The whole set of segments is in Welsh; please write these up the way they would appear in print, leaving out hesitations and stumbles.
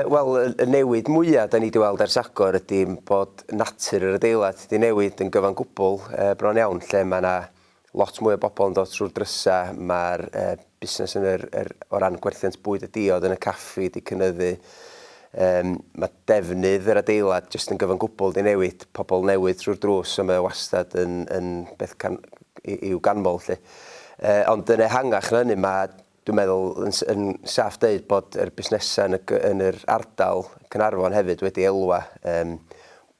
Wel, y newid mwya' 'da ni 'di weld ers agor ydi bod natur yr adeilad 'di newid yn gyfan gwbl bron iawn, lle mae 'na lot mwy o bobl yn dod trwy'r drysau, mae'r busnes yn yr, yr, o ran gwerthiant bwyd a diod yn y caffi 'di cynyddu. Um, mae defnydd yr adeilad jyst yn gyfan gwbl 'di newid, pobl newydd trwy'r drws, so mae o wastad yn, yn beth can, i'w ganmol 'lly. Ond yn ehangach na hynny, mae Dwi'n meddwl yn yn saff deud bod yr busnesau yn y yn yr ardal Caernarfon hefyd wedi elwa. Yym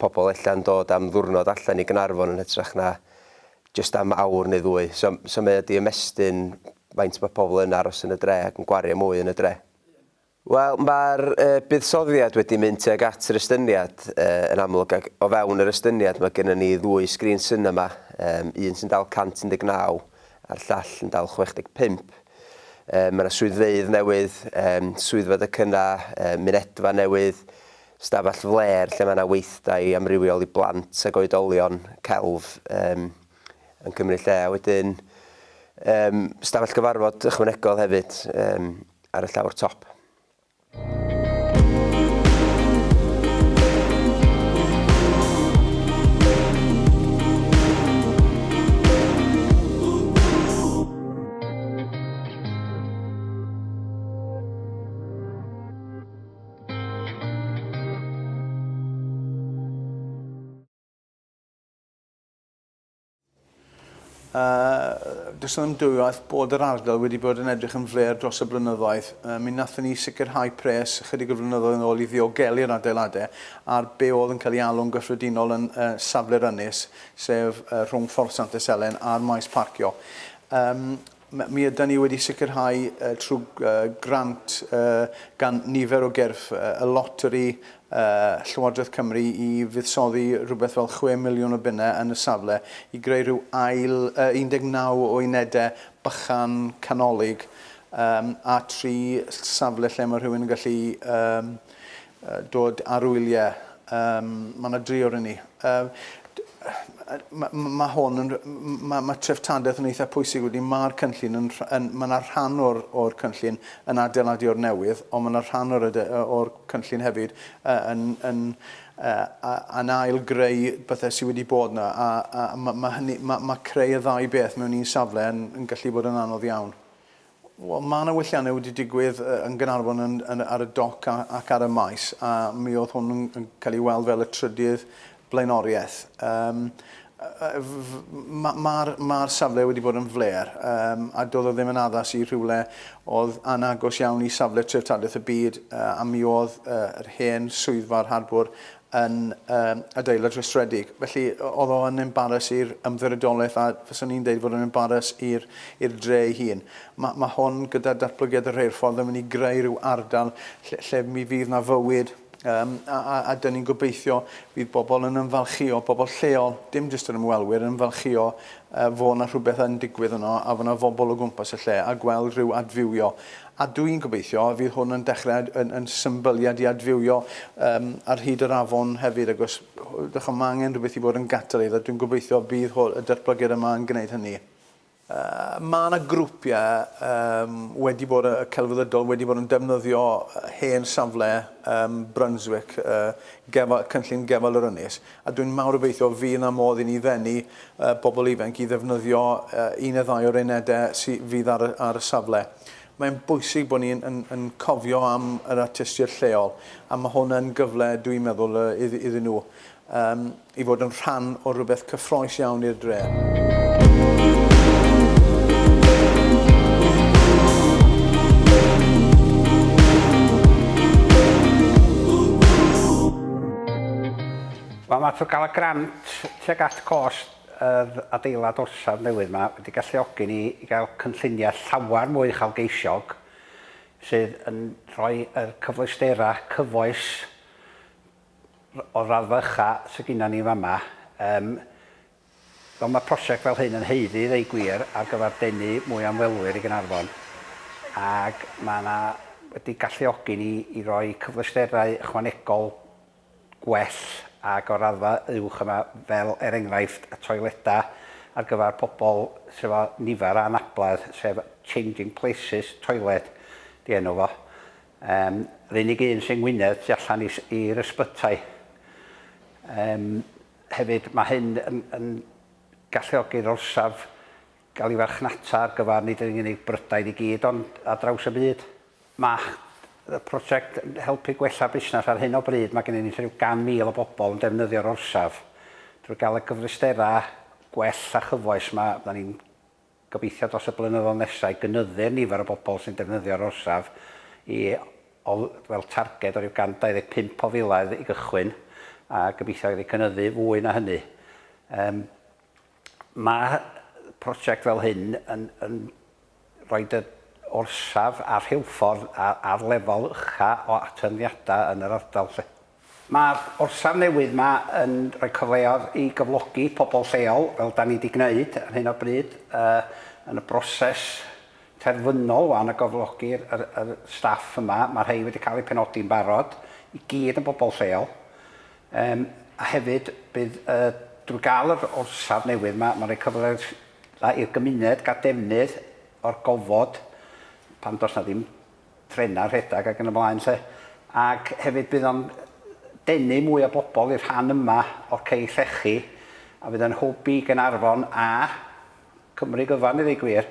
pobl ella'n dod am ddiwrnod allan i Gaernarfon yn hytrach na jyst am awr neu ddwy. So so mae o 'di ymestyn faint mae pobl yn aros yn y dre ac yn gwario mwy yn y dre. Wel, mae'r buddsoddiad wedi mynd tuag at yr estyniad yn amlwg, ac o fewn yr estyniad mae gennym ni ddwy sgrin sinema, un sy'n dal 119 a'r llall yn dal 65. Mae yna swyddfeydd newydd, swyddfa docynnau, mynedfa newydd, stafell flêr lle mae yna weithdai amrywiol i blant ac oedolion, celf yn cymryd lle, a wedyn stafell gyfarfod ychwanegol hefyd. Ar y llawr top. Does 'na ddim dwywaith bod yr ardal wedi bod yn edrych yn flêr dros y blynyddoedd. Mi wnaethon ni sicrhau pres ychydig o flynyddoedd yn ôl i ddiogelu'r adeiladau ar be oedd yn cael ei alw'n gyffredinol yn safle'r ynys, sef rhwng Ffordd Santes Elen a'r maes parcio. Mi ydan ni wedi sicrhau trwy grant gan nifer o gyrff, y Loteri, Llywodraeth Cymru i fuddsoddi rhywbeth fel 6 miliwn o bunnau yn y safle i greu rhyw ail 19 o unedau bychan canolig a tri safle lle mae rhywun yn gallu dod ar wyliau. Mae yna dri o'r rheiny. Mae ma hwn yn... Mae ma treftadaeth yn eitha pwysig wedi. Mae'r cynllun yn... yn mae yna rhan o'r, or cynllun yn adeiladu o'r newydd, ond mae yna rhan o'r, or cynllun hefyd yn, yn, yn ail greu bethau sydd wedi bod yna. A, a mae, ma hynny, mae, ma creu y ddau beth mewn un safle yn, yn gallu bod yn anodd iawn. Wel, mae yna welliannau wedi digwydd yn Gaernarfon yn, yn, ar y doc a, ac ar y maes, a mi oedd hwn yn, yn cael ei weld fel y trydydd blaenoriaeth. Um, Mae'r ma, ma safle wedi bod yn fler, um, a doedd o ddim yn addas i rhywle oedd anagos iawn i safle treftadaeth y byd, uh, a mi oedd uh, yr hen swyddfa'r harbwr yn um, adeilad rhestredig. Felly oedd o yn embarras i'r ymddiriedolaeth a fyswn i'n deud fod yn embarras i'r i'r dre ei hun. Mae, mae hwn gyda datblygiad y rheilffordd yn mynd i greu rhyw ardal lle, lle mi fydd na fywyd um, a, a, a dyn ni'n gobeithio fydd bobl yn ymfalchio, bobl lleol, dim jyst yr ymwelwyr, yn ymfalchio uh, fod na rhywbeth yn digwydd yno a fod na fobl o gwmpas y lle a gweld rhyw adfywio. A dw i'n gobeithio y fydd hwn yn dechrau yn, yn symbyliad i adfywio um, ar hyd yr afon hefyd, agos dych mae angen rhywbeth i fod yn gatalydd, a dwi'n gobeithio bydd hwn, y datblygiad yma yn gwneud hynny. Uh, mae yna grwpiau um, wedi bod, y celfyddydol wedi bod yn defnyddio hen safle um, Brunswick, uh, gefa, cynllun Gefal yr Ynys, a dwi'n mawr obeithio fydd yna modd i ni ddenu uh, bobl ifanc i ddefnyddio uh, un neu ddau o'r unedau sy, fydd ar y, ar y safle. Mae'n bwysig bod ni'n yn, yn cofio am yr artistiaid lleol, a mae hwn yn gyfle, dwi'n meddwl, iddyn nhw um, i fod yn rhan o rhywbeth cyffroes iawn i'r dre. Wel, mae trwy gael y grant tuag at cost yr adeilad orsaf newydd 'ma wedi galluogi ni i gael cynlluniau llawer mwy uchelgeisiog sydd yn rhoi yr cyfleusterau cyfoes o'r raddfa ucha sydd gynna ni fama. Yym, fel mae prosiect fel hyn yn haeddu ddeu gwir ar gyfer denu mwy o ymwelwyr i Gaernarfon ac mae 'na wedi galluogi ni i roi cyfleusterau ychwanegol gwell ac o raddfa uwch yma fel er enghraifft y toiledau ar gyfer pobl sydd efo nifer o anabledd sef Changing Places Toilet 'di enw fo. Yym, yr unig un sy'n Ngwynedd tu allan i, i'r ysbytai. Yym, hefyd, mae hyn yn, yn galluogi'r orsaf gael ei farchnata ar gyfer nid yn unig Brydain i gyd, ond ar draws y byd. Mae y prosiect yn helpu gwella busnes ar hyn o bryd. Mae gennym ni rhyw 100,000 o bobl yn defnyddio'r orsaf. Drwy gael y cyfleusterau gwell a chyfoes 'ma, fyddan ni'n gobeithio dros y blynyddoedd nesaf i gynyddu'r nifer o bobl sy'n defnyddio'r orsaf i o fel targed o ryw 125 o filoedd i gychwyn, a gobeithio iddi cynyddu fwy na hynny. Yym, mae prosiect fel hyn yn, yn rhoi y orsaf a'r rheilffordd ar, ar lefel ucha o atyniadau yn yr ardal 'lly. Mae'r orsaf newydd 'ma yn rhoi cyfleoedd i gyflogi pobl lleol, fel 'dan ni 'di gwneud ar hyn o bryd, yy yn y broses terfynol 'wan o gyflogi'r yr yr staff yma. Mae rhei wedi cael eu penodi'n barod, i gyd yn bobl lleol. Yym a hefyd bydd yy drwy gael yr orsaf newydd 'ma, mae'n rhoi cyfle i'r gymuned gael defnydd o'r gofod pan does 'na ddim trenau rhedeg ac yn y blaen 'lly. Ac hefyd bydd o'n denu mwy o bobl i'r rhan yma o'r cei llechi a fydd o'n hwb i Gaernarfon a Cymru gyfan i ddweud gwir.